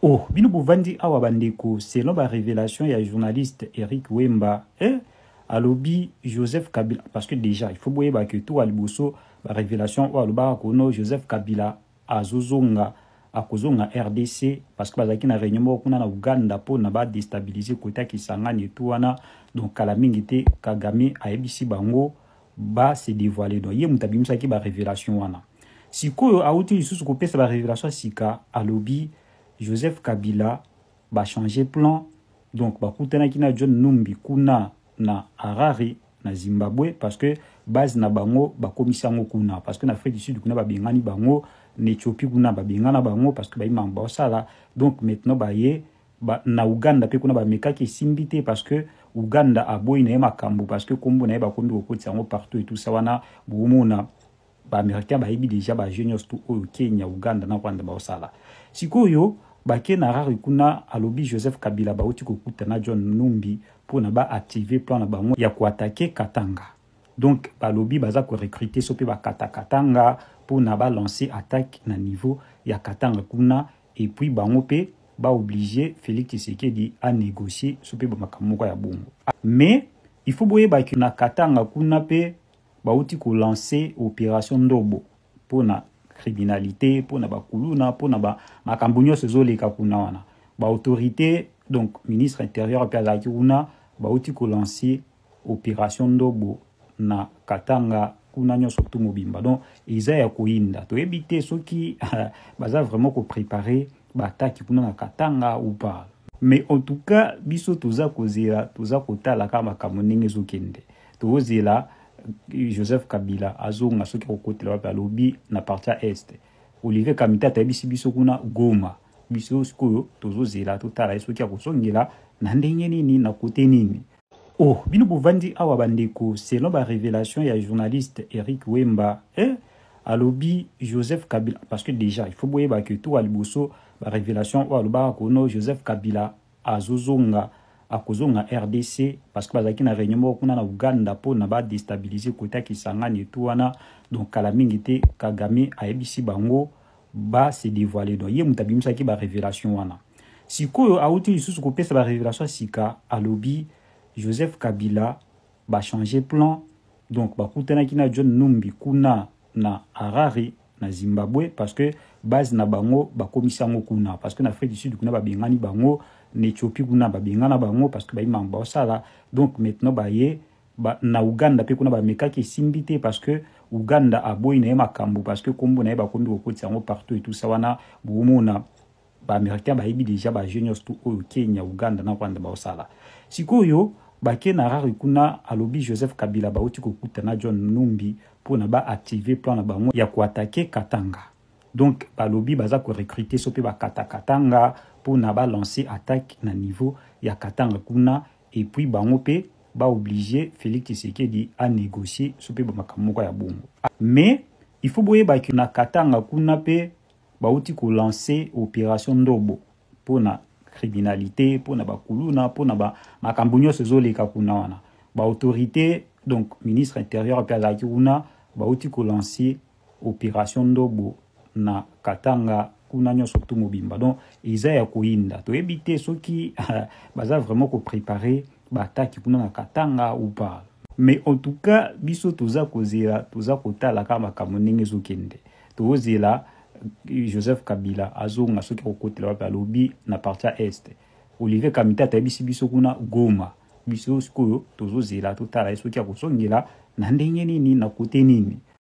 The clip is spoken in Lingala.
Oh, bino bovandi awa bandeko, selon ba révélation ya journaliste Eric Wemba, alobi Joseph Kabila, parce que déjà il faut boyeba que tout liboso ba révélation oyo alobaka kono Joseph Kabila azozonga, akozonga RDC, parce que bazalaki na réunion moko kuna na Uganda mpona badéstabiliser kota Kisangani etu wana. Donc kala mingi te Kagame ayebisi bango ba se dévoiler. Donc ye moto abimisaki ba révélation wana. Sikoyo awuti lisusu kopesa ba révélation ya sika, alobi Joseph Kabila bachanger plan. Donc bakutanaki na John Numbi kuna na Harare na Zimbabwe, parce que base na bango bakomisi yango kuna, parce que na Afrique du Sud kuna babengani bango, na Éthiopie kuna babengana bango, parce que bayimaka baosala. Donc maintenant baye na Uganda mpe kuna bamekaki, esimbi te, parce que Uganda aboyi na ye makambo, parce que nkombo na ye bakomi kokotisa yango partout et tout ça wana. Bomona baaméricain bayebi déjà bajeu nyonso tu oyo Kenya, Uganda na Rwanda baosala. Sikoyo bake na Harare kuna, alobi Joseph Kabila bauti kokuta na John Numbi mpona baactiver plan na bango ya koattaquer Katanga. Donc balobi baza korecruter so mpe bakata Katanga mpona balancer attaque na niveau ya Katanga kuna, et puis bango mpe baobliger Félix Tshisekedi anégocier so mpe bamakambo moko ya bongo. Mais il faut boyebaki na Katanga kuna mpe bauti kolancer opération Ndobo mpona criminalité, mpona bakuluna, mpona makambo nyonso ezoleka kuna wana. Baautorité, donc ministre intérieur mpe azalaki kuna, bauti kolancer opération Ndobo na Katanga kuna nyonso tu mobimba. Donc eza ya koyinda, toyebi te soki baza vraiment kopréparer baattaque kuna na Katanga ou pas. Mais en tout cas biso toza kozela, toza kotala kaka makambo ndenge ezokende. Tozela Joseph Kabila azonga, soki akokotela wapi. Alobi na partie ya Est. Olivier Kamitatu ayebisi biso kuna Goma. Biso sikoyo tozozela, totala ye soki akozongela na ndenge nini, na kote nini. Oh, bino bovandi awa bandeko, selon ba révélation ya journaliste Eric Wemba, alobi Joseph Kabila, parce que déjà il faut boyeba que tout liboso ba révélation oyo alobaka kono Joseph Kabila azozonga, akozonga RDC, parce que bazalaki na réunion moko kuna na Uganda mpona badéstabiliser kota Kisangani etu wana. Donc kala mingi te Kagame ayebisi bango ba se dévoiler. Donc ye moto abimisaki ba révélation wana. Sikoyo awuti lisusu kopesa ba révélation ya sika, alobi Joseph Kabila bachanger plan. Donc bakutanaki na John Numbi kuna na Harare na Zimbabwe, parce que base na bango bakomisi yango kuna, parce que na Afrique du Sud kuna babengani bango, na Éthiopie kuna babengana bango, parce que bayimaka baosala. Donc maintenant baye na Uganda mpe kuna bamekaki, esimbi te, parce que Uganda aboyi na ye makambo, parce que nkombo na ye bakomi kokotisa yango partout et tout ça wana. Bomona baaméricain bayebi déjà bajeu nyonso tu oyo Kenya, Uganda na Rwanda baosala. Sikoyo bake na Harare kuna, alobi Joseph Kabila bauti kokuta na John Numbi mpona baactiver plan na bango ya koattaquer Katanga. Donc balobi baza korecruter so mpe bakata Katanga mpona balancer attaque na niveau ya Katanga kuna, et puis bango mpe baobliger Félix Tshisekedi anégocier so mpe bamakambo moko ya bongo. Mais il faut boyebaki na Katanga kuna mpe bauti kolancer opération Ndobo mpona criminalité, mpona bakuluna, mpona makambo nyonso ezoleka kuna wana. Baautorité, donc ministre intérieur mpe azalaki kuna, bauti kolancer opération Ndobo na Katanga kuna nyonso tu mobimba. Donc eza ya koyinda, toyebi te soki baza vraiment kopréparer baattaque kuna na Katanga ou pas. Mais en tout cas biso toza kozela, toza kotala kaka makambo ndenge ezokende. Tozela Joseph Kabila azonga, soki akokotela wapi. Alobi na partie ya Est. Olivier Kamitatu ayebisi biso kuna Goma. Biso sikoyo tozozela, totala ye soki akozongela na ndenge nini, na kote nini.